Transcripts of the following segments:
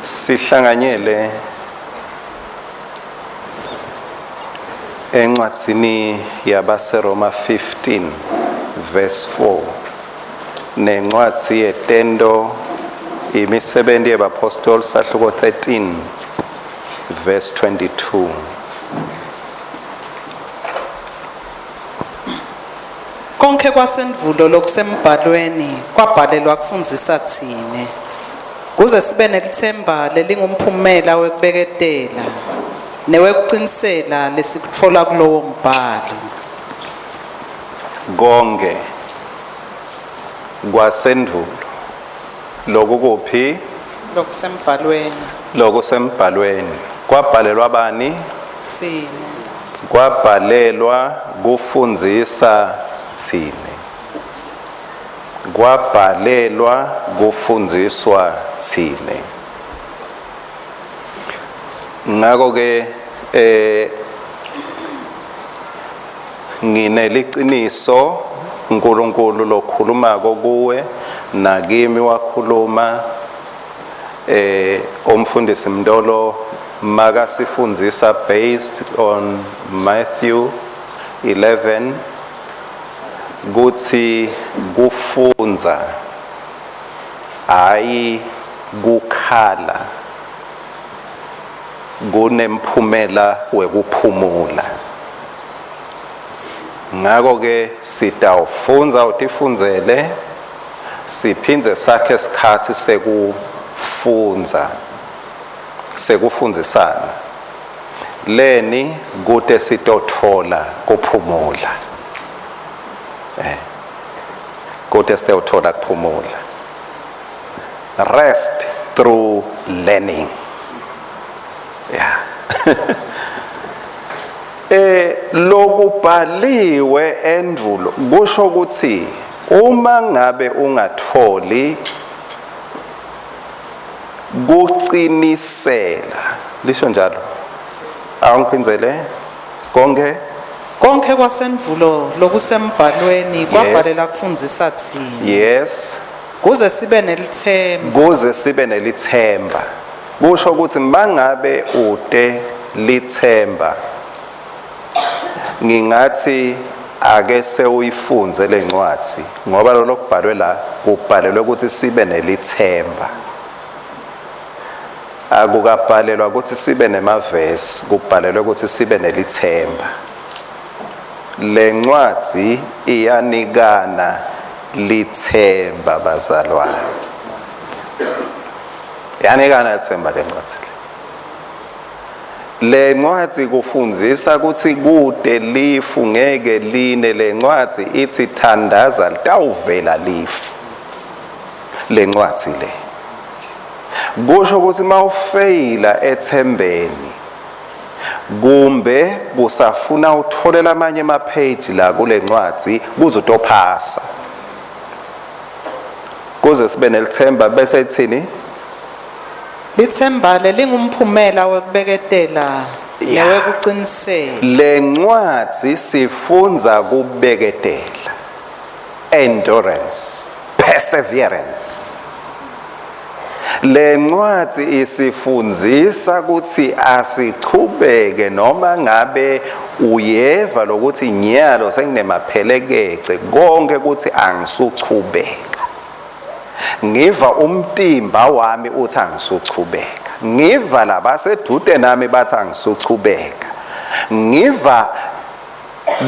Sihlanganyele encwadzini yabaseRoma 15 verse 4 nencwadzi yetento imisebenti yebapostoli sahluko 13 verse 22. Konkhe kwasendvulo lokusembhalweni kwabhalelwa kufundzisa tsine kuze sibe nelitsemba lelingumphumela wekubeketela newekucinisela lesikutfola kulowo mbhalo. Konkhe kwasendvulo lokukuphi Lokusembhalweni. Lokusembhalweni kwabhalelwa bani? Tsine. Kwabhalelwa kufundzisa tsine. Kwabhalelwa kufundziswa tsine. Ngako ke ngineliciniso uNkulunkulu lokhulumako kuwe nakimi wakhuluma umfundisi Mndolo makasifundzisa based on Matthew 11 kuthi kufunza hayi kukhala kunemphumela wekuphumula. Ngako ke sitawufundza utifundzele siphindze sakhe isikhatsi sekufundza sekufundzisana leni kute sitotfola kuphumula, kute sitotfola kuphumula. Rest through learning. Yeah. Lokubhaliwe endvulo kusho ukuthi uma ngabe ungatholi kucinisela, lisho njalo, awungiphindzele konke. Konke kwasendvulo lokusembhalweni kwabhalela kufundzisa tsine. Yes. Kuze sibe nelithemba. Kuze sibe nelithemba. Kusho ukuthi mangabe ute lithemba, ngingathi ake sewuyifunze lencwadzi ngoba lokubhalwe la kubhalelwe ukuthi sibe nelithemba. Akukabhalelwa ukuthi sibe nemavesi, kubhalelwe ukuthi sibe nelithemba. Lencwadzi iyanikana lithemba bazalwane. Yanikana lithemba lencwadzi le. Lencwadzi kufundzisa ukuthi kude lifu ngeke line. Lencwadzi ithi thandaza litawuvela lifu. Lencwadzi le kusho ukuthi mawufeyila ethembeni kumbe kusafuna uthole lamanye emapage la kulencwadzi kuze utophasa, kuze sibe nelithemba. Bese ithini? Lithemba lelingumphumela wekubeketela newekucinisela. Lencwadzi sifunza kubeketela, endurance, perseverance. Lencwadzi isifundzisa ukuthi asichubeke noma ngabe uyeva lokuthi nyalo senginemaphelekece konke ukuthi angisuchubeka. Ngiva umtimba wami uthi angisuchubeka. Ngiva labasedude nami bathi angisuchubeka. Ngiva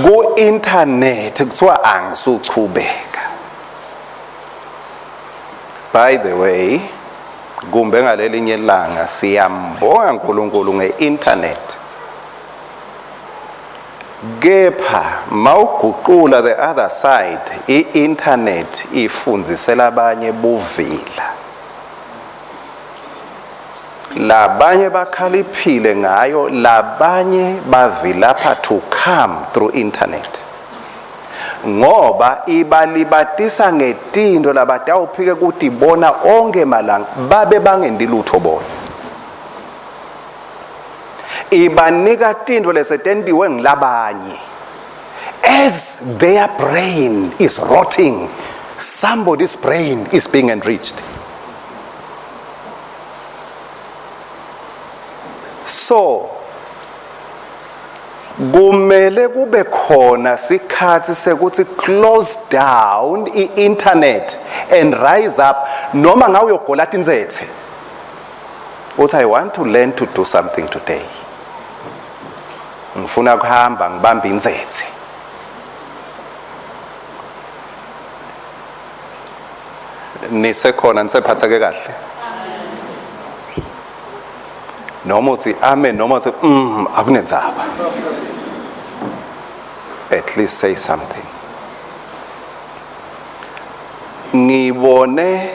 ku internet kuthiwa angisuchubeka. By the way, kumbe ngalelinye ilanga siyambonga uNkulunkulu nge-internet. Kepha mawuguqula the other side, i-internet ifundzisela abanye buvila. Labanye bakhaliphile ngayo, labanye bavilapha to come through internet. Ngoba ibalibatisa ngetinto labatawuphike kutibona onke malanga babe bangendi lutho bona. Ibanika tinto lesetentiwe ngilabanye. As their brain is rotting, somebody's brain is being enriched. So kumele kube khona sikhathi sekuthi close down i-internet and rise up, noma ngawe uyogola tintsetse, uthi, "I want to learn to do something today. Ngifuna kuhamba ngibambe intsetse." Nisekhona? Nisephatheke kahle? Noma uthi amen, noma uthi akunenzaba, at least say something. Ngibone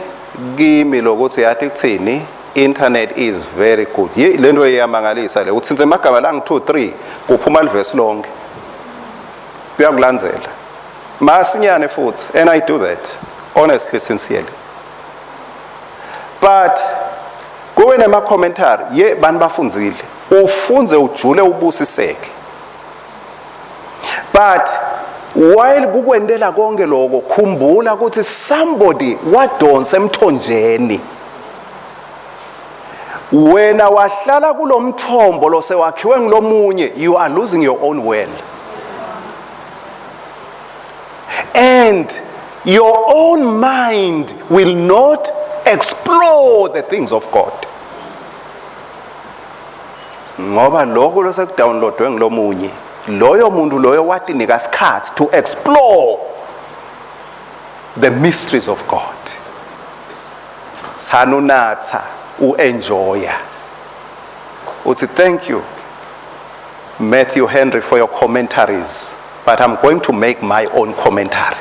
kimi lokuthi yathi kuthini, internet is very good. Ye, lento iyamangalisa le. Utsintse emagama la ngi 2 3, kuphuma livesi lonke, kuyakulandzela masinyane futhi. And I do that honestly, sincerely, but kube nema commentary ye bantu bafundzile. Ufunze, ujule, ubusiseke, but while kukwendela konke lokho, khumbula ukuthi somebody wadonsa emthonjeni, wena wahlala kulomthombo lo sewakhiwe ngilomunye. You are losing your own well and your own mind will not explore the things of God, ngoba lokho losekudownloadwe ngilomunye, loyo muntu loyo watinika isikhathi to explore the mysteries of God. Thana unatha, uenjoya, uthi, "Thank you, Matthew Henry, for your commentaries, but I'm going to make my own commentary,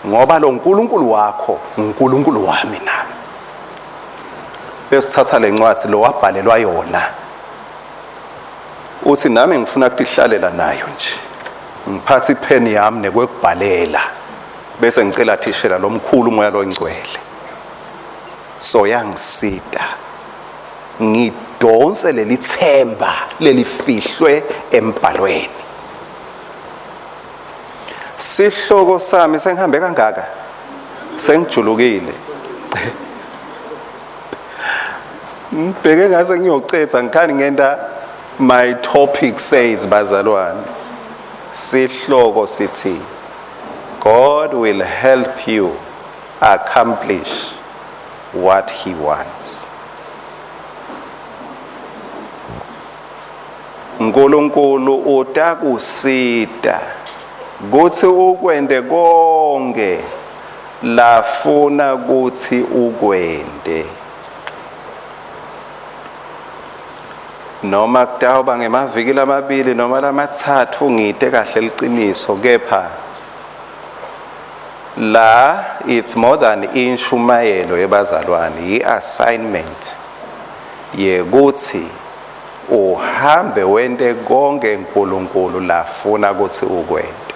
ngoba lo nkulunkulu wakho uNkulunkulu wami nami." Bese le ncwadi lo wabhalelwa yona, uthi, "Nami ngifuna ukutihlalela nayo nje, ngiphathe ipheni yami nekwekubhalela, bese ngicela thishela lomkhulu, umoya longcwele, so yangisita ngidonse leli themba lelifihlwe embhalweni." Sihloko sami, sengihambe kangaka, sengijulukile, ngibheke ngase ngiyocetha, ngikhani ngenta. My topic says, bazalwane, sihloko sithi, God will help you accomplish what he wants. uNkulunkulu utakusita kuthi ukwente konke lafuna kuthi ukwente, noma kutawuba ngemaviki lamabili noma lamathathu, ngite kahle liciniso. Kepha la it's more than inshumayelo yebazalwane, yi-assignment yekuthi uhambe wente konke uNkulunkulu lafuna ukuthi ukwente.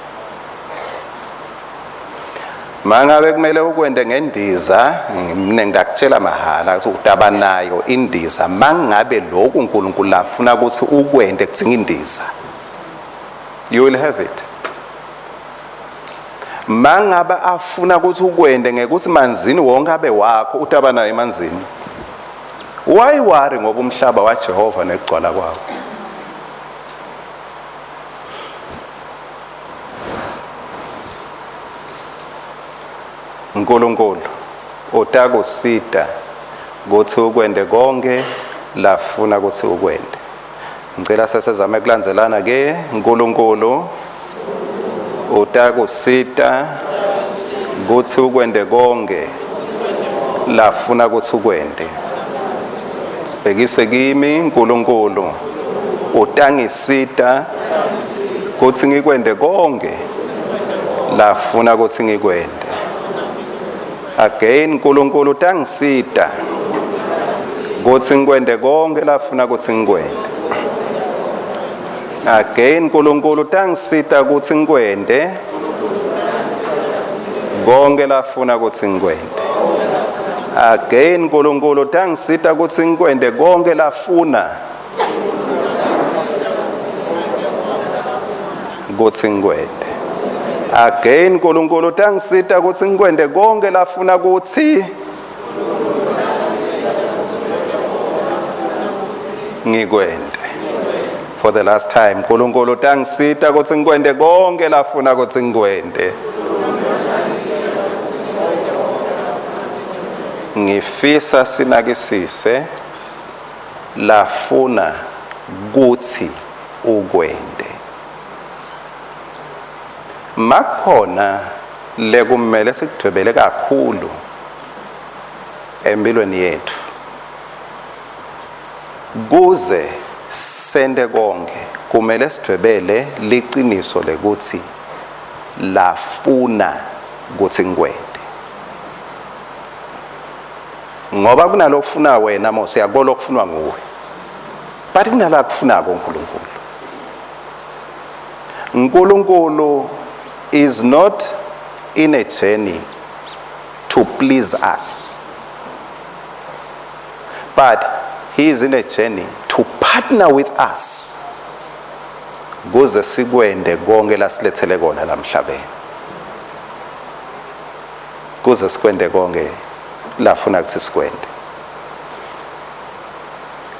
Mangabe kumele ukwente ngendiza, mina ngidakutshela mahala ukuthi udaba nayo indiza. Mangabe lokhu uNkulunkulu lafuna ukuthi ukwente kudzinga indiza, you will have it. Mangabe afuna ukuthi ukwente ngekuthi manzini wonke abe wakho, utaba nayo emanzini. Why worry? Ngoba umhlaba waJehova nekugcwala kwawo. uNkulunkulu utakusita kuthi ukwente konke lafuna ukuthi ukwente. Ngicela sesezame kulandzelana ke. uNkulunkulu utakusita kuthi ukwente konke lafuna ukuthi ukwente. Sibhekise kimi. uNkulunkulu utangisita kuthi ngikwente konke lafuna ukuthi ngikwente. Again, uNkulunkulu utangisita kuthi ngikwente konke lafuna ukuthi ngikwente. Again, uNkulunkulu utangisita kuthi ngikwente konke lafuna ukuthi ngikwente. Again, uNkulunkulu utangisita kuthi ngikwente konke lafuna kuthi ngikwente. Again, uNkulunkulu utangisita ukuthi ngikwente konke lafuna kuthi. Ngikwente. For the last time, uNkulunkulu utangisita ukuthi ngikwente konke lafuna ukuthi ngikwente. Ngifisa sinakisise lafuna kuthi ukwente. Makhona lekumele sikudwebele kakhulu empilweni yethu kuze sente konke, kumele sidwebele liqiniso lekuthi lafuna kuthi ngikwente, ngoba kunalokufuna wena mose yakubona okufunwa nguwe, but kunala kufunako uNkulunkulu. uNkulunkulu is not in a journey to please us, but he is in a journey to partner with us kuze sikwende konke lasilethele kona lamhlabeni, kuze sikwende konke lafuna ukuthi sikwende.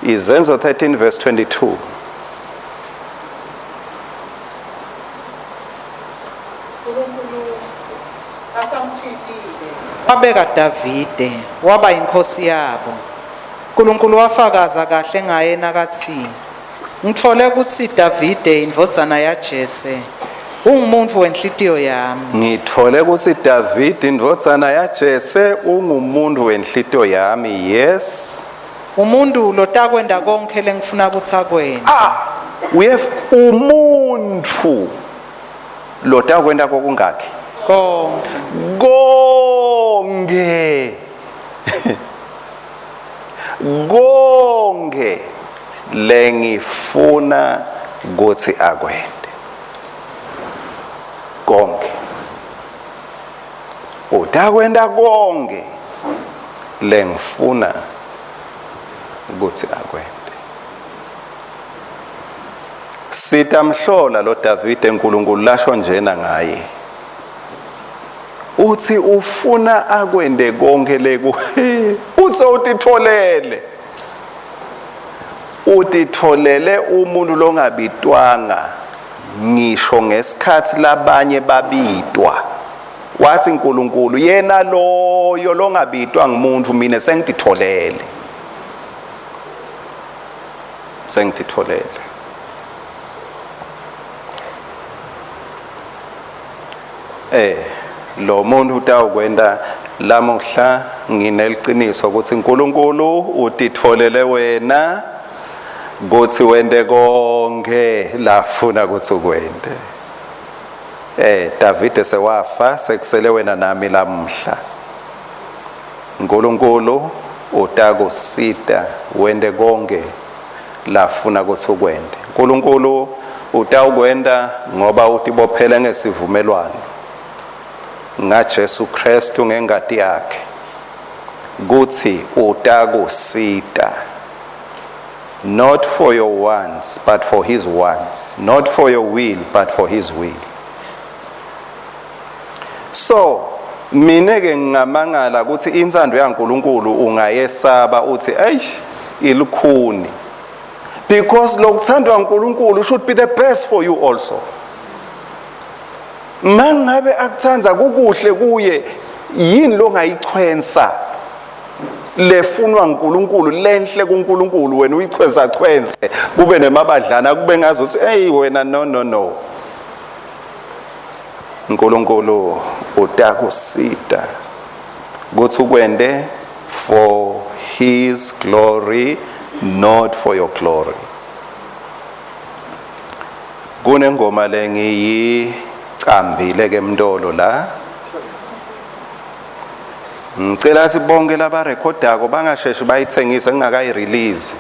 Izenzo 13 verse 22. Wabeka Davide waba inkosi yabo. uNkulunkulu wafakaza kahle ngaye nakathi, ngitfole kutsi Davide indvodzana yaJese ungumuntu wenhlitiyo yami. Ngithole ukuthi David indvodzana yaJese ungumuntu wenhlitiyo yami. Yes. Umuntu lotakwenda konke lengifuna kutsi akwente. Ah, uye umuntu lotakwenda kokungakhi? Konke. Konke. Konke lengifuna kuthi akwente. Konke. Utakwenda konke lengifuna kuthi akwente. Sitamhlola lo Davide uNkulunkulu lasho njena ngaye. Uthi ufuna akwende konke leku. Uthi utitholele. Utitholele umuntu longabitwanga ngisho ngesikhathi labanye babitwa. Wathi uNkulunkulu yena loyo longabitwa ngumuntu mina sengititholele. Sengititholele. Lo muntu utawukwenda lamuhla ngineliciniso ukuthi uNkulunkulu utitholele wena kuthi wente konke lafuna ukuthi ukwente. Davide sewafa, sekusele wena nami lamuhla. uNkulunkulu utakusita wente konke lafuna ukuthi ukwente. uNkulunkulu utawukwenta ngoba utibophele ngesivumelwano ngaJesu Kristu ngengati yakhe kuthi utakusita, not for your wants but for his wants, not for your will but for his will. So mine ke ngingamangala ukuthi intsando yaNkulunkulu ungayesaba uthi eish ilukhuni, because lokuthandwa uNkulunkulu should be the best for you also. Mangabe akuthanda kukuhle kuye, yini longayichwensa lefunwa uNkulunkulu, lenhle kuNkulunkulu, wena uyichwensa chwense kube nemabadlana, kube ngazuthi hey wena no no no. uNkulunkulu utakusita kuthi ukwende for his glory, not for your glory. Kunengoma lengiyicambile ke mntolo la, ngicela sibonke labarekhodako bangasheshi bayithengise ngingakayi-release.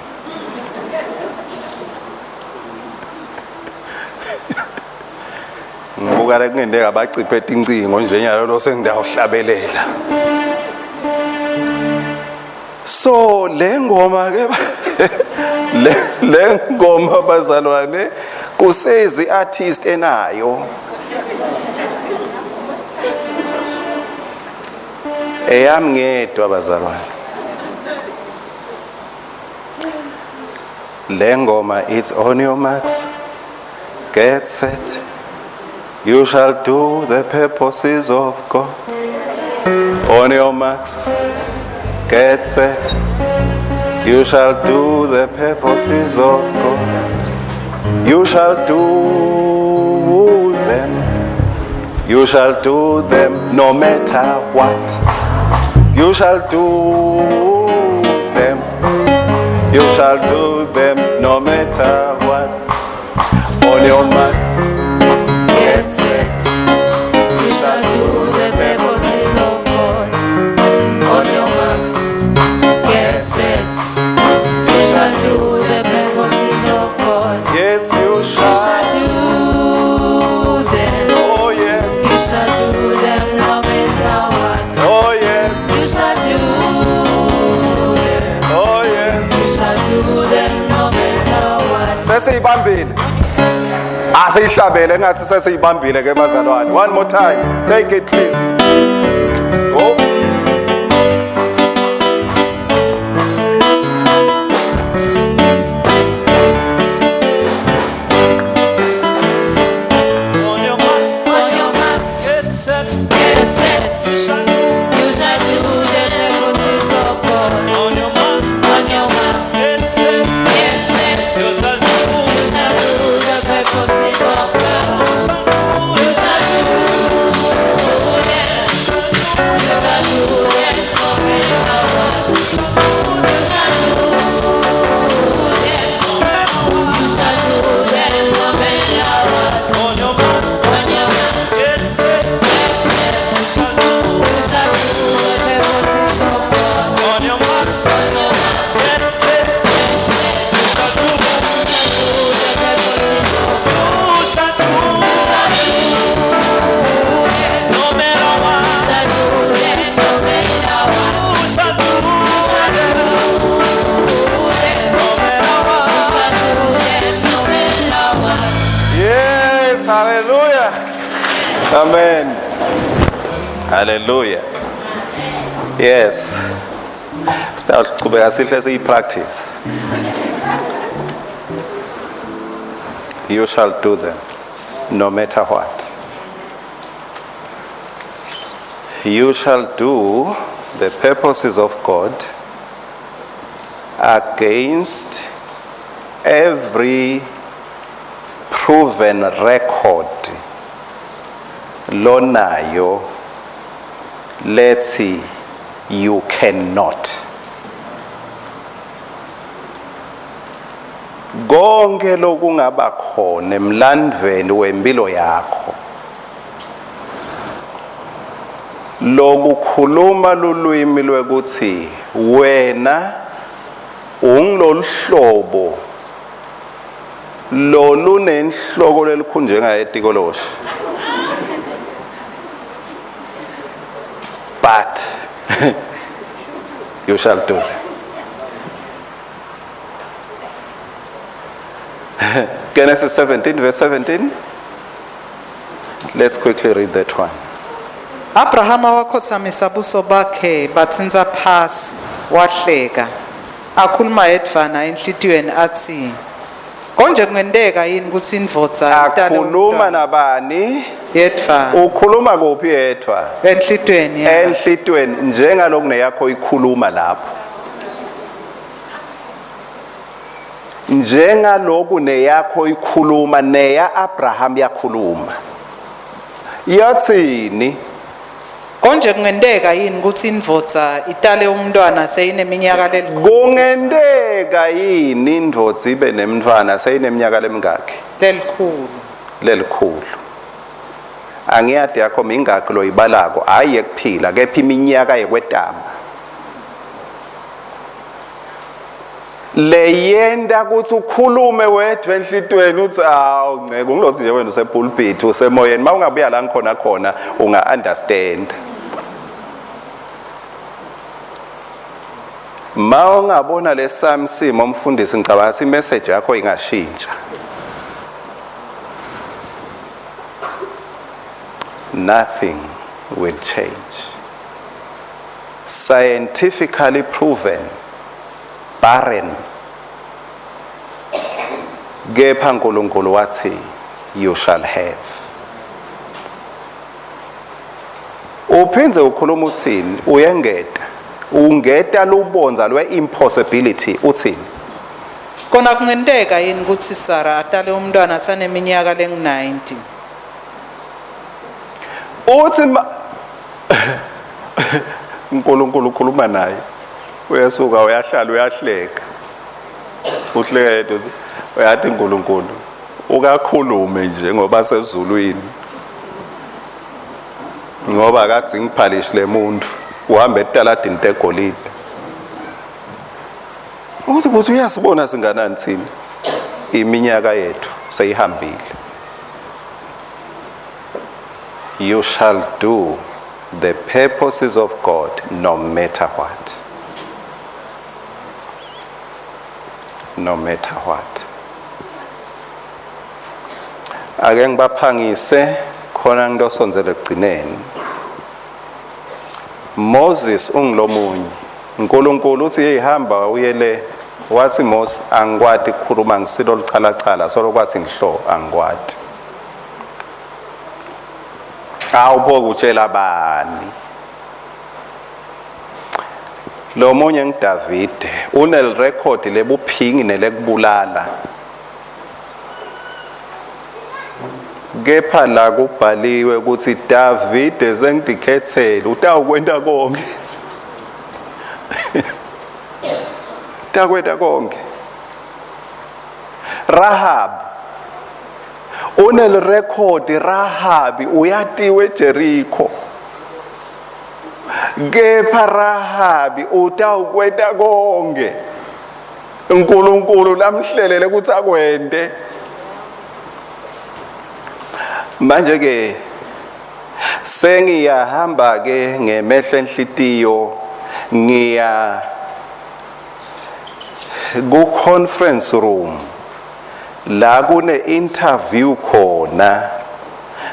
Ngibuka la kungenteka baciphe tincingo nje nyalo lo sengidawuhlabelela. So le ngoma ke le ngoma bazalwane kusezi artist enayo eyami ngedwa bazalwane. Le ngoma it's on your marks, get set. You shall do the purposes of God. On your marks, get set. You shall do the purposes of God. You shall do them. You shall do them no matter what. You shall do them. You shall do them no matter what. On your marks, Get set. You shall do the purposes of God. On your marks, get set. You shall do the purposes of God. Yes, you You shall. shall do them. Oh, yes. You shall do them no matter what. Oh, yes. You shall do them. Oh, yes. You shall do them no matter what. Sesiyibambile. Asiyihlabele ngathi sesiyibambile ke bazalwane. One more time. Take it, please. Oh. On your marks, On your marks, get set. get set. You shall do. You shall do the purposes of God. On your marks, On your marks, get set. get set. You shall do. You shall do the purposes of God. You shall do. You shall do them. You shall do them no matter what. You shall do them. You shall do them no matter what. On your marks, On your marks, get set. get set. You shall do. You shall do the purposes of God. On your marks, On your marks, get set. get set. You shall do. You shall do the purposes of God. You shall do. You shall do them. No matter what. You shall do them no matter what. You shall do. You shall do them. No matter what. You shall do them no matter what. Yes, hallelujah. Amen. Hallelujah. Yes. Sitawuchubeka sihle siyi-practice. You shall do them no matter what. You shall do the purposes of God against every proven record lonayo lethi you cannot. Konke lokungaba khona emlandveni wempilo yakho lokukhuluma lulwimi lwekuthi wena ungiloluhlobo lolunenhloko lelikhulu njengayetikoloshi, but you shall do them. Genesis 17 verse 17. Let's quickly read that one. Abrahama wakhothamisa buso bakhe batsintsa phasi wahleka akhuluma yedvwana enhlitiyweni atsi, konje kungenteka yini kutsi indvodza itale Akhuluma umntwana nabani? Yedvwana. Ukhuluma kuphi yedwa? Enhlitiyweni yakhe. Enhlitweni, njengaloku neyakho ikhuluma lapho, njengaloku neyakho ikhuluma, neya Abraham yakhuluma, yathini? Konje kungenteka yini kutsi indvodza itale umntwana seyineminyaka lelikhulu? Kungenteka yini indvodza ibe nemntfwana seyineminyaka lemingakhi? Lelikhulu. Lelikhulu. Angiyadi yakho mingakhi loyibalako, hayi yekuphila, kepha iminyaka yekwetama leyenta kutsi ukhulume wedvwa enhlitiyweni utsi, awu nceke, ungilosi nje wena usepulpit, usemoyeni, ma ungabuya la ngikhona khona unga-understand. Ma ungabona lesami simo, mfundisi, ngicabanga ukuthi imessage yakho ingashintsha. Nothing will change. Scientifically proven barren. Kepha uNkulunkulu wathi you shall have. Uphindze ukhuluma uthini? Uyengeta. Ungeta lubonza lwe-impossibility uthini? Kona kungenteka yini kutsi Sara atale umntwana saneminyaka lengu-90? Uthi uNkulunkulu ukhuluma naye. Uyasuka uyahlala uyahleka. Uhleka yedwa uyathi uNkulunkulu ukakhulume nje ngoba sezulwini. Ngoba akathi ngiphalishi lemuntu uhamba etaladini tegolide. Uthi kuthi uyasibona singanani thina. Iminyaka yethu seyihambile. You shall do the purposes of God no matter what. No matter what. Ake ngibaphangise khona ngidosonzele ekugcineni. Moses ungilomunye. uNkulunkulu uthi yehamba uyele wathi Moses angikwati ukukhuluma ngisilo lichalachala solo kwathi ngihlo angikwati. Awupho kutshela bani. Lo munye nguDavide unel record lebuphingi nelekubulala. Kepha la kubhaliwe ukuthi Davide sengidikhethele utawukwenta konke. Utakwenta konke. Rahab unel record Rahabi uyatiwe eJericho. Kepha Rahabi utawukwenta konke. uNkulunkulu lamhlelele ukuthi akwente. Manje ke sengiyahamba ke ngemehlo enhlitiyo ngiya ku conference room la kune interview khona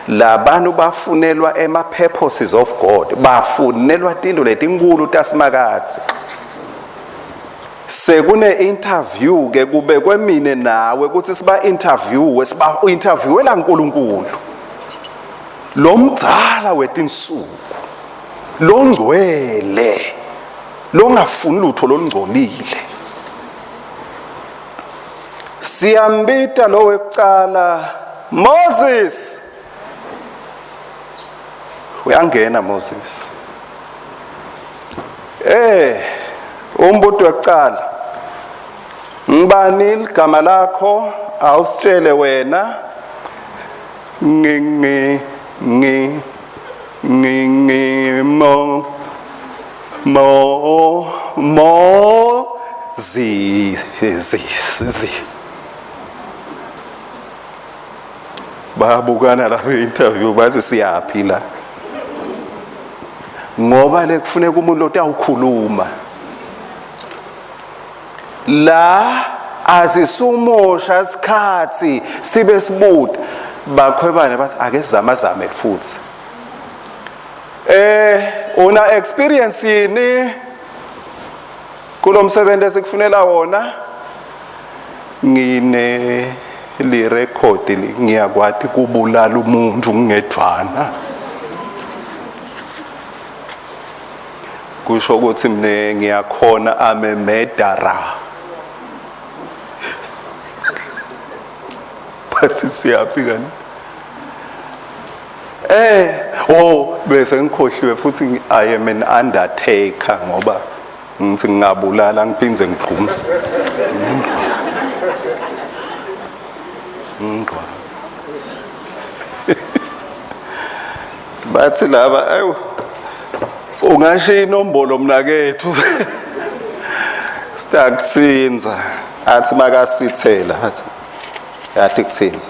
labantu bafunelwa ema purposes of God bafunelwa tinto letinkulu tasimakadze. Sekune interview ke kubekwe mine nawe ukuthi siba interview siba interviewela uNkulunkulu lomdzala wetinsuku longcwele longafuni lutho lolungcolile. Siyambita lo wekucala Moses. Uyangena Moses. Umbuto wekucala ngibani ligama lakho awusitshele wena. Ngi ngi ngi ngi ngi mo mo mo zi zi zi. Bayabukana lapha interview bathi siyaphila ngoba lekufuneka umuntu otawukhuluma la asisumosha isikhathi sibe sibuda. Bakhwebane bathi ake sizamazame futhi. Una experience yini kulomsebenzi esikufunela wona? Ngine li record ngiyakwati kubulala umuntu ngedvana. Kusho ukuthi mina ngiyakhona ame murderer. Bathi siyafika ni. Oh bese ngikhohliwe futhi I am an undertaker ngoba ngithi ngingabulala ngiphindze ngigqumse. Ngqwa. Bathi laba ayu ungashiya inombolo mnakethu. Sitakutsinza athi makasithela athi yathi kuthini.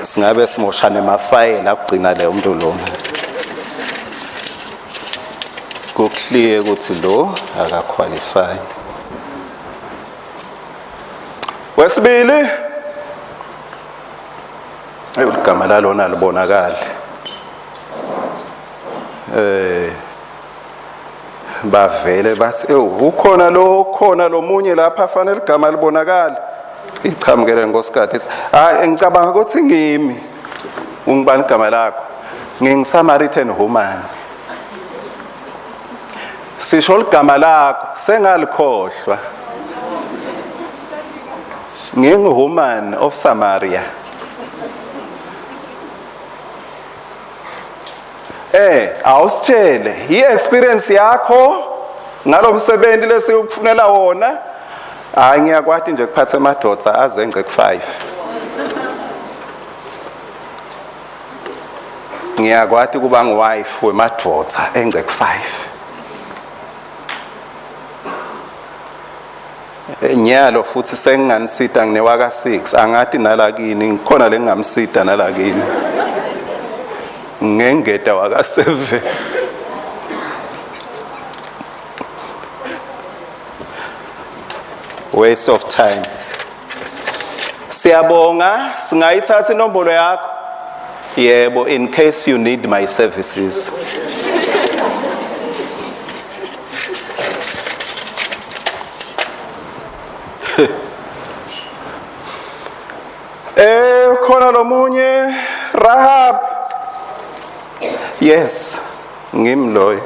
Singabe simoshane emafayela akugcina le umuntu lo. Kuclear ukuthi lo akaqualify. Wesibili igama lalona libonakali. Bavele bathi ewu ukhona lo ukhona lomunye lapha fanele igama libonakale. Ichamukele nkosikazi ithi hayi ngicabanga ukuthi ngimi. Ungibani igama lakho? NginguSamaritan woman. Sisho ligama lakho sengalikhohlwa. Nginguwoman of Samaria. Awusitshele i-experience yakho ngalomsebenzi lesikufunela wona. Hayi ngiyakwati nje kuphatha emadoda azengce ku5. Ngiyakwati kuba ngiwife wemadoda engce ku5. Nyalo futhi senginganisita nginewaka 6 angati nalakini ngikhona lengingamsita nalakini. Ngengeta waka 7. Waste of time. Siyabonga, singayithatha inombolo yakho. Yebo, in case you need my services. Khona lomunye Rahab. Yes, ngimi loyo.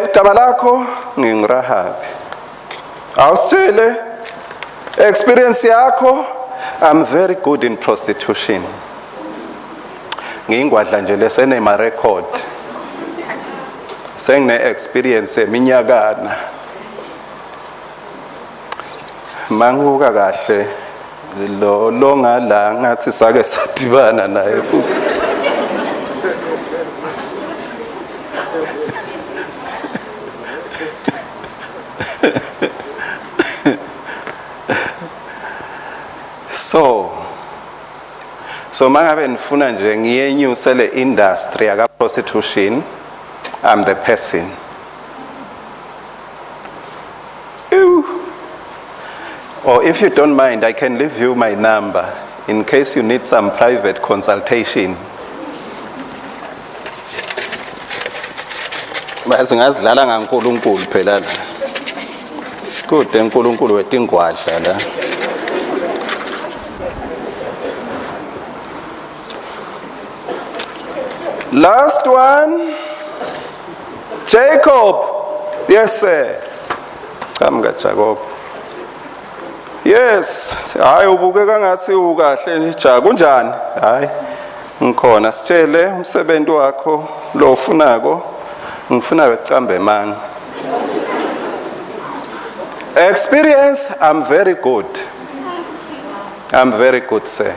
Igama lakho nginguRahab. Awusitshele experience yakho. I'm very good in prostitution. Ngingwadla nje lesenema record. Sengine experience eminyakana. Mangibuka kahle lo longala ngathi sake sadibana naye futhi. So mangabe nifuna nje ngiyenyuse le industry yaka prostitution, I'm the person. Ew. Or if you don't mind, I can leave you my number in case you need some private consultation. Bazi ngazidlala ngaNkulunkulu phela la. Kude uNkulunkulu wetingwadla la. Last one, Jacob. Yes, sir. Qhamuka Jacob. Yes, hayi ubukeka ngathi ukahle nje kunjani? Hayi ngikhona, sitshele umsebenzi wakho lo ufunako. Ngifuna ukucamba emanga. Experience, I'm very good. I'm very good, sir.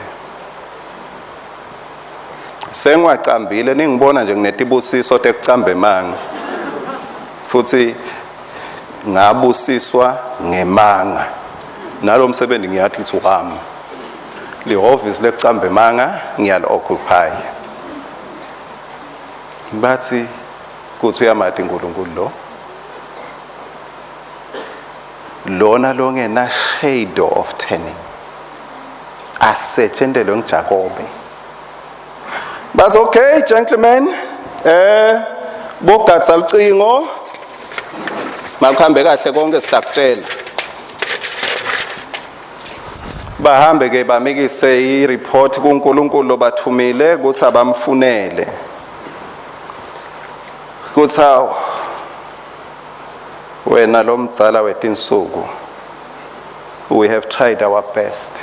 Sengiwacambile ningibona nje nginetibusiso tekucamba emanga. Futhi ngabusiswa ngemanga. Nalo msebenzi ngiyathi ukuthi wami. Lihhovisi lekucamba emanga ngiyali-occupy. Bathi kuthi uyamati uNkulunkulu lo. Lona longena shade of turning. Asetshendelwe nguJakobe. Bathi okay gentlemen, bogatsa lucingo. Makuhambe kahle konke sitakutshela. Bahambe ke bamikise i-report kuNkulunkulu lobathumile ukuthi abamfunele. Kuthi wena lomdzala wetinsuku, we have tried our best.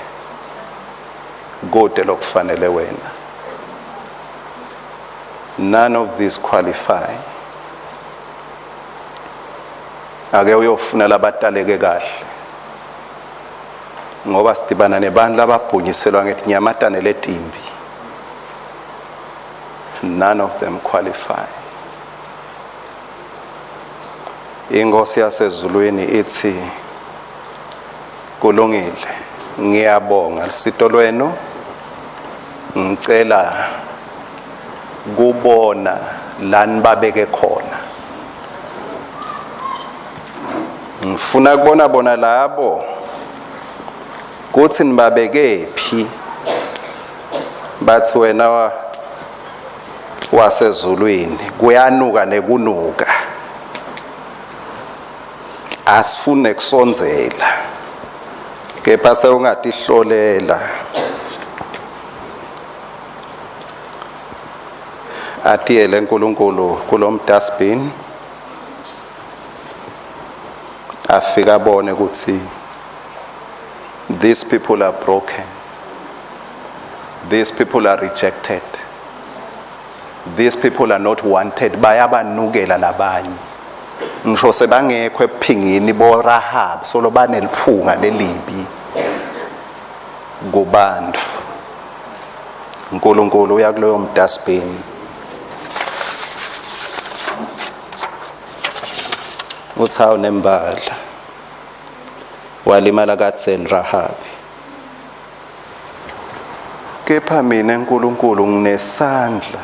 Kude lokufanele wena. None of these qualify. Ake uyofuna labataleke kahle. Ngoba sidibana nebantu lababhunyiselwa ngetinyamatane letimbi. None of them qualify. Inkosi yasezulwini ithi kulungile, ngiyabonga lusito lwenu, ngicela kubona la nibabeke khona. Ngifuna kubona bona labo kuthi nibabeke phi. Bathi wena Wasezulwini kuyanuka nekunuka, asifune kusondzela, kepha sewungatihlolela. Atiyele uNkulunkulu kulomdustbin, afika abone ukuthi these people are broken, these people are rejected, these people are not wanted. Bayabanukela labanye, ngisho sebangekho ephingini boRahab, solo baneliphunga lelibi kubantu. uNkulunkulu uya kuloyo mdustbin, uthi hawu nembadla, walimala kadzeni Rahabi, kepha mina uNkulunkulu nginesandla,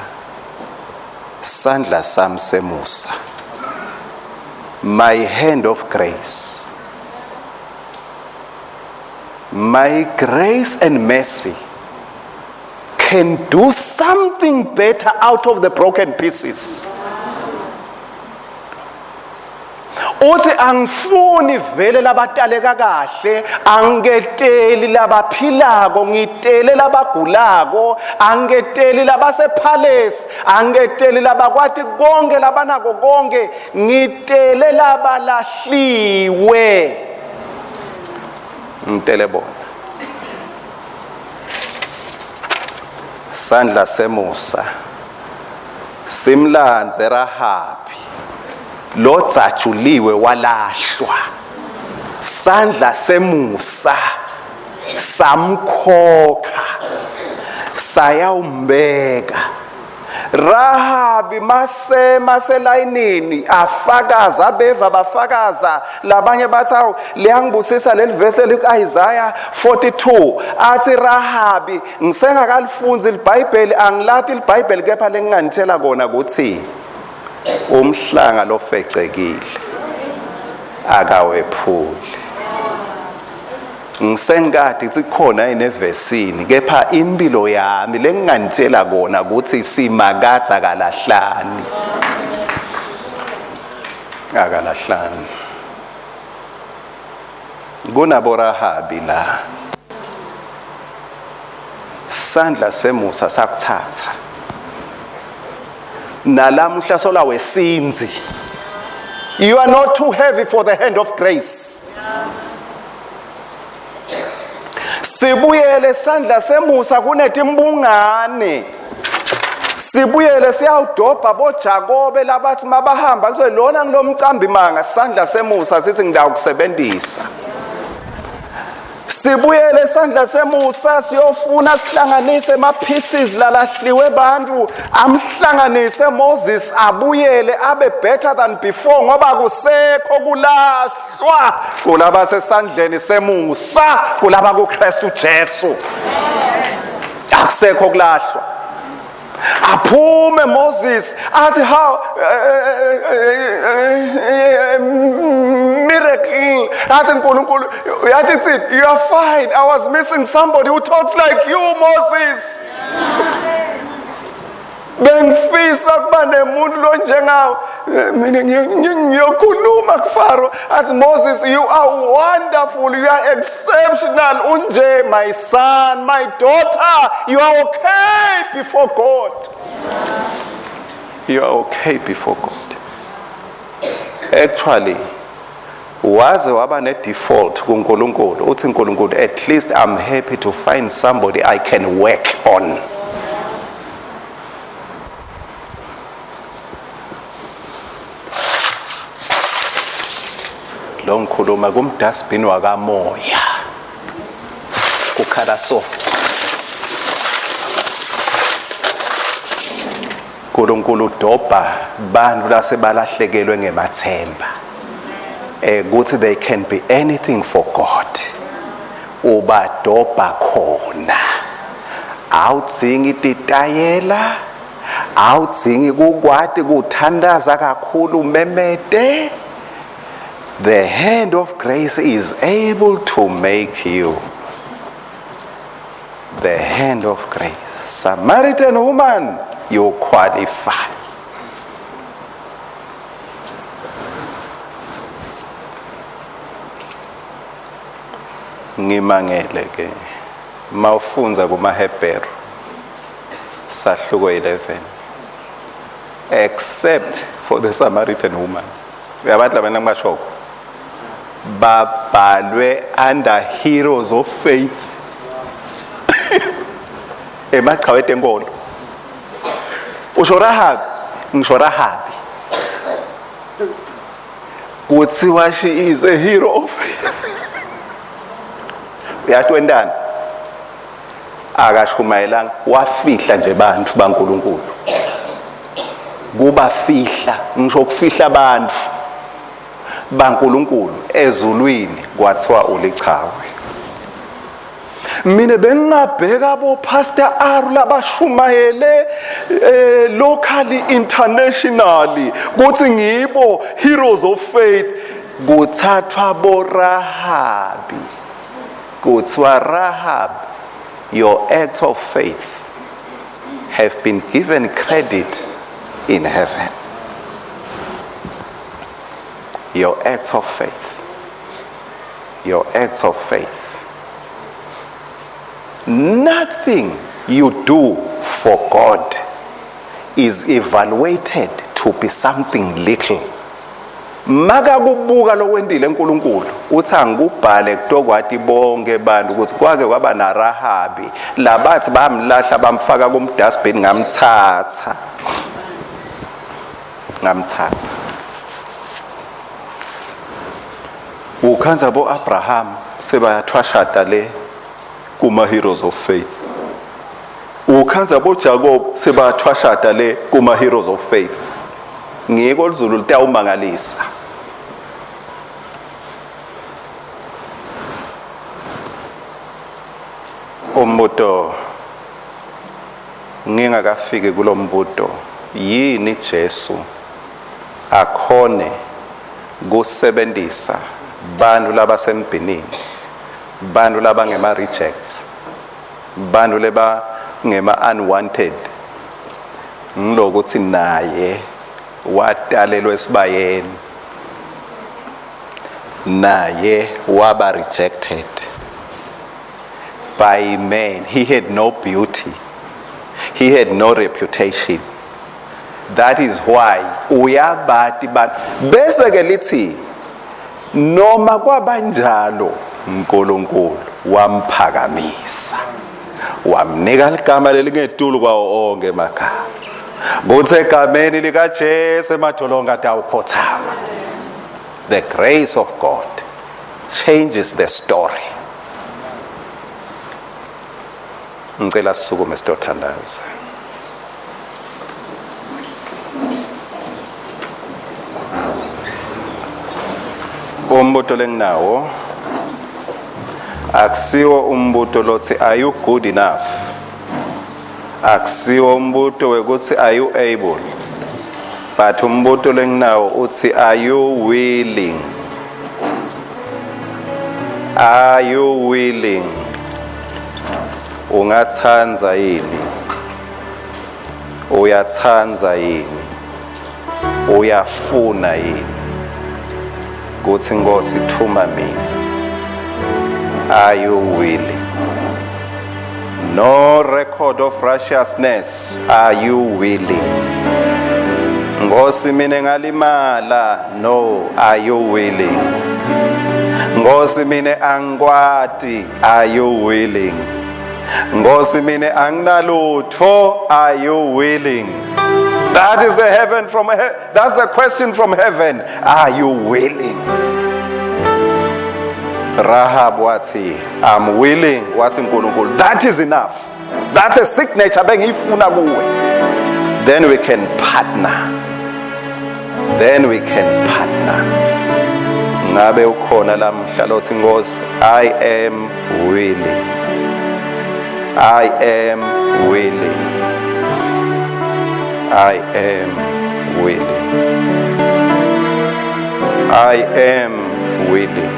sandla sami semusa, my hand of grace, my grace and mercy can do something better out of the broken pieces. Uthi angifuni vele labataleka kahle, angiketeli labaphilako, ngitele labagulako, angiketeli labasepalace, angiketeli labakwati konke, labanako konke, ngitele labalahliwe, ngitele bona. Sandla semusa simlandze Rahabi lodzajuliwe walahlwa. Sandla semusa samkhokha sayawumbeka Rahabi masema selayinini, afakaza, beva bafakaza labanye bathi awu liyangibusisa leli verse leliku-Isaiah 42, athi Rahabi ngisengakalifunzi liBhayibheli, angilati liBhayibheli, kepha lenginganitshela kona ukuthi umhlanga lofecekile akawephuli. Ngisengikade kuthi khona yini evesini, kepha impilo yami lenginganitshela kona ukuthi simakadza akalahlani, akalahlani. Kunabo Rahabi la, sandla semusa sakuthatha nalamuhla sola wesinzi. You are not too heavy for the hand of grace. Sibuyele sandla semusa kunetimbungane, sibuyele siyawudobha boJakobe labathi mabahamba kuthiwe lona ngilomcambi manga. Sandla semusa sithi ngidawukusebenzisa. Sibuyele sandla semusa siyofuna sihlanganise ama pieces lalahliwe bantu, amhlanganise Moses, abuyele abe better than before, ngoba kusekho kulahlwa kulaba sesandleni semusa, kulaba kuKristu Jesu akusekho kulahlwa. Aphume Moses athi how miracle, athi uNkulunkulu uyathi kuthini, "You are fine. I was missing somebody who talks like you, Moses. Bengifisa kuba nemuntu lonjengawe mina ngiyokhuluma kuFaro." Athi Moses, "You are wonderful, you are exceptional, unje my son, my daughter, you are okay before God, you are okay before God." Actually waze waba ne-default kuNkulunkulu, uthi uNkulunkulu, "At least I'm happy to find somebody I can work on." Lo ngikhuluma kumdustbin wakamoya, kukhala so uNkulunkulu udobha bantu lasebalahlekelwe ngemathemba kuthi they can be anything for God. Ubadobha khona, awudzingi titayela, awudzingi kukwati kuthandaza kakhulu memete. The hand of grace is able to make you. The hand of grace. Samaritan woman. You qualify. Ngimangele ke mawufundza kumaHebheru sahluko 11, except for the Samaritan woman, uyabathi labana ngibashoko babhalwe under heroes of faith, emachawe etenkolo. Usho Rahabi, ngisho Rahabi kuthiwa she is a hero of faith. Uyathi wentani? Akashumayelanga, wafihla nje bantu baNkulunkulu. Kubafihla, ngisho kufihla abantu baNkulunkulu ezulwini, kwathiwa ulichawe. Mina bengingabheka bo Pastor R labashumayele locally, internationally, kuthi ngibo heroes of faith. Kuthathwa bo Rahabi, kuthiwa Rahab, your act of faith have been given credit in heaven. Your act of faith, your act of faith. Nothing you do for God is evaluated to be something little. Makakubuka lokwentile uNkulunkulu, uthi angikubhale kutokwati bonke bantu ukuthi kwake kwaba naRahabi labathi bamlahla bamfaka kumdustbin, ngamthatha, ngamthatha. Ukhanza bo Abraham sebayathwashada le kuma heroes of faith. Ukhanza bo Jacob sebayathwashada le kuma heroes of faith. Ngiko lizulu litawumangalisa. Umbuto ngingakafiki kulombuto, yini Jesu akhone kusebenzisa bantu labasembhinini, bantu labangema rejects, bantu leba ngema unwanted? Ngilokuthi naye watalelwa esibayeni, naye waba rejected by men. He had no beauty, he had no reputation. That is why uyabati bantu. Bese ke lithi noma kwabanjalo uNkulunkulu wamphakamisa, wamnika ligama lelingetulu kwawo onke emagama, kutsi egameni likaJesu emadolonga atawukhothama. The grace of God changes the story. Ngicela sisukume sitothandaza. Umbuto lenginawo akusiwo umbuto lothi are you good enough, akusiwo umbuto wekuthi are you able, but umbuto lenginawo uthi are you willing? Are you willing? Ungatsandza yini? Uyatsandza yini? Uyafuna yini kuthi Nkosi thuma mina? Are you willing? No record of righteousness. Are you willing? Nkosi, mina ngalimala. No. Are you willing? Nkosi, mina angikwati. Are you willing? Nkosi, mina anginalutho. Are you willing? That is the heaven from that's the question from heaven. Are you willing? Rahab wathi I'm willing. Wathi uNkulunkulu, that is enough. That's a signature bengiyifuna kuwe. Then we can partner. Then we can partner. Ngabe ukhona lamhla lothi Nkosi, I am willing. I am willing. I am willing. I am willing.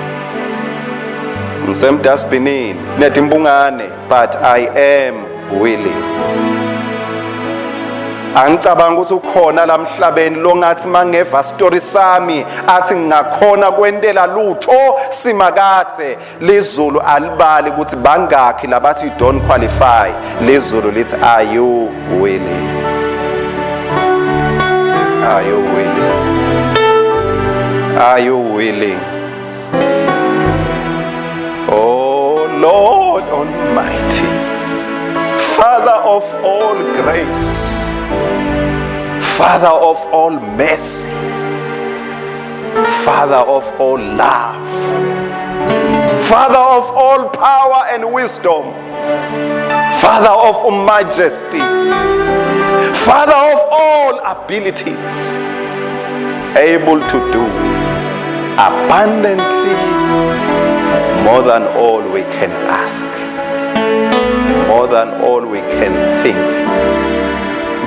Ngisemdustbinini netimbungane, but I am willing. Angicabanga ukuthi ukhona lamhlabeni longathi mangeva story sami athi ngingakhona kwentela lutho simakathe. Lizulu alibali ukuthi bangakhi labathi you don't qualify. Lizulu lithi, are you willing? Are you willing? Are you willing? Oh Lord Almighty, Father of all grace, Father of all mercy, Father of all love, Father of all power and wisdom, Father of majesty, Father of all abilities, able to do abundantly more than all we can ask, more than all we can think,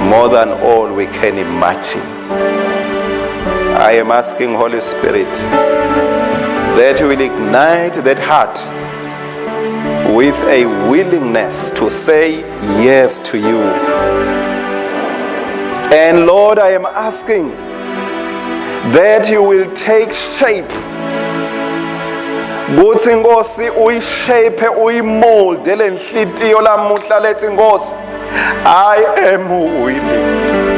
more than all we can imagine. I am asking, Holy Spirit, that you will ignite that heart with a willingness to say yes to you. And Lord, I am asking that you will take shape, kuthi Nkosi uyishape, uyimolde lenhlitiyo lamuhla lethi, Nkosi, I am willing.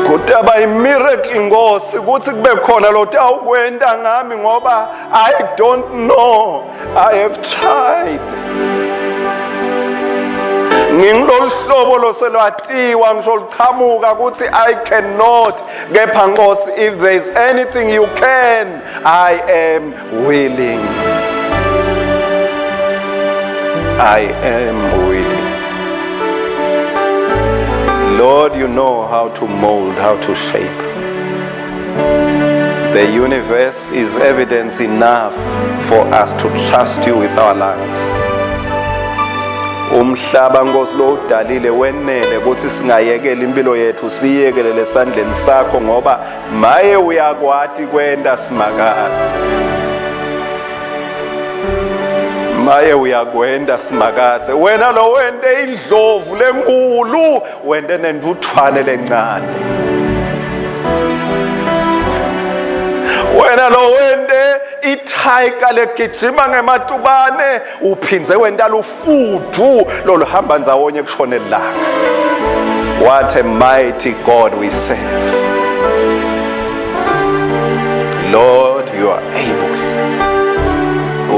Kutaba imiracle, Nkosi, ukuthi kube khona lo tawukwenta ngami, ngoba I don't know, I have tried. Ngingilolu hlobo loselwatiwa ngisho luchamuka ukuthi I cannot, kepha Nkosi, if there is anything you can, I am willing, I am willing. Lord, you know how to mold, how to shape. The universe is evidence enough for us to trust you with our lives. Umhlaba, Nkosi, lo udalile wenele ukuthi singayekela impilo yethu, siyekele lesandleni sakho, ngoba maye uyakwati kwenta simakadze, maye uyakwenta simakadze. Wena lo wente indlovu lenkulu, wente nentuthwane lencane. Wena lo wente itiger legijima ngematubane, uphindze wenta lufudu loluhamba ndzawonye kushone ilanga. What a mighty God we serve. Lord, you are able.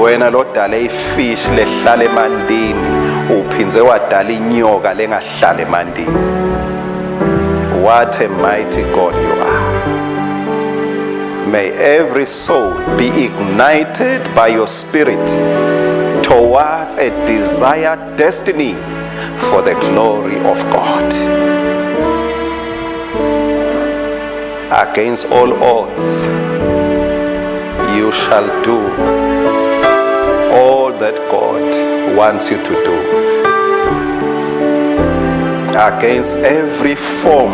Wena lodala ifish lehlala emandini, uphindze wadala inyoka lengahlala emandini. What a mighty God you are. May every soul be ignited by your spirit towards a desired destiny for the glory of God. Against all odds, you shall do all that God wants you to do. Against every form,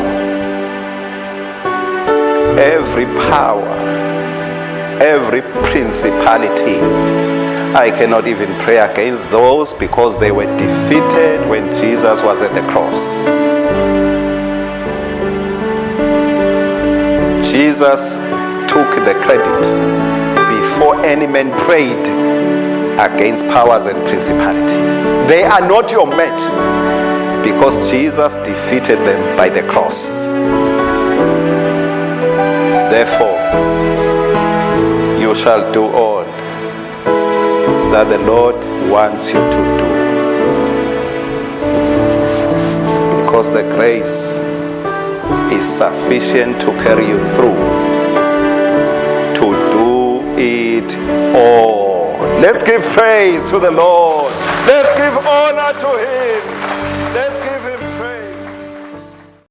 every power, every principality. I cannot even pray against those because they were defeated when Jesus was at the cross. Jesus took the credit before any man prayed against powers and principalities. They are not your match because Jesus defeated them by the cross. Therefore, you shall do all that the Lord wants you to do, because the grace is sufficient to carry you through to do it all. Let's give praise to the Lord. Let's give honor to him.